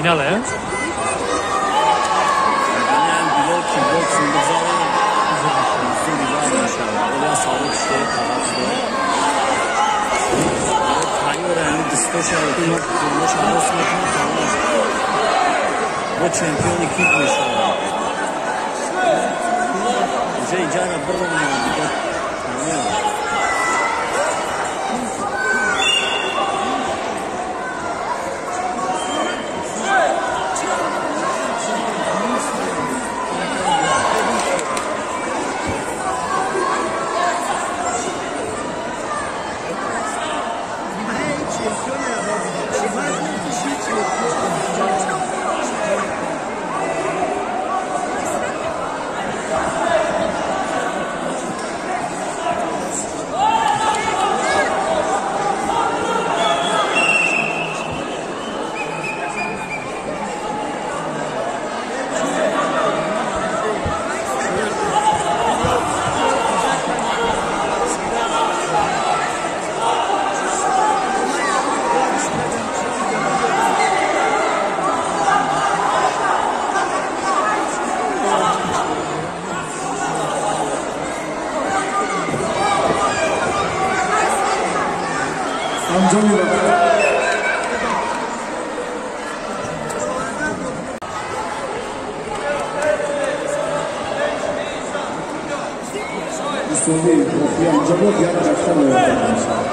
Финал, э? Билол кикбоксинг бигзарад, зуд иваз мешавад. Оля савол шуда қағаз тайёр, ами дистоша фурмоша рост мекунад, тамом. Бо чемпиони кик мешавад. Уже иҷара биромад, дига тамом. Анҷоми вақт. Ҳисоби охири анҷом ёфт, 1 дақиқа лоиқ мешавад.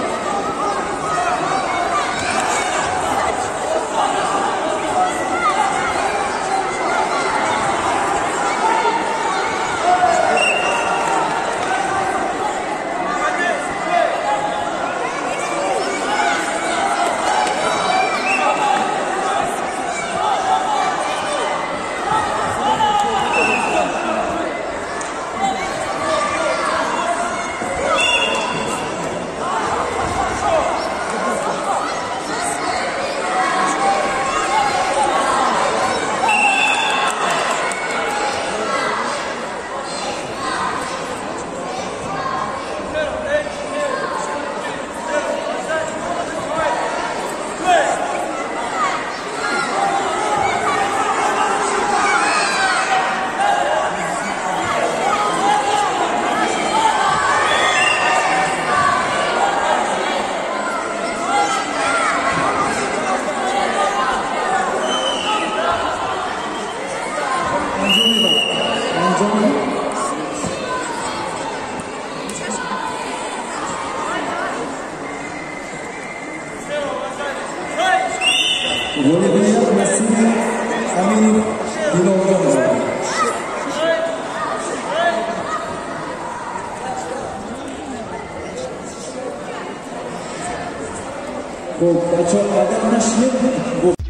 Анҷоми вақт, анҷоми. Ғолибият насиби Аминов Диловарҷон гардид. Хуб, бачаҳо, агар нашинед.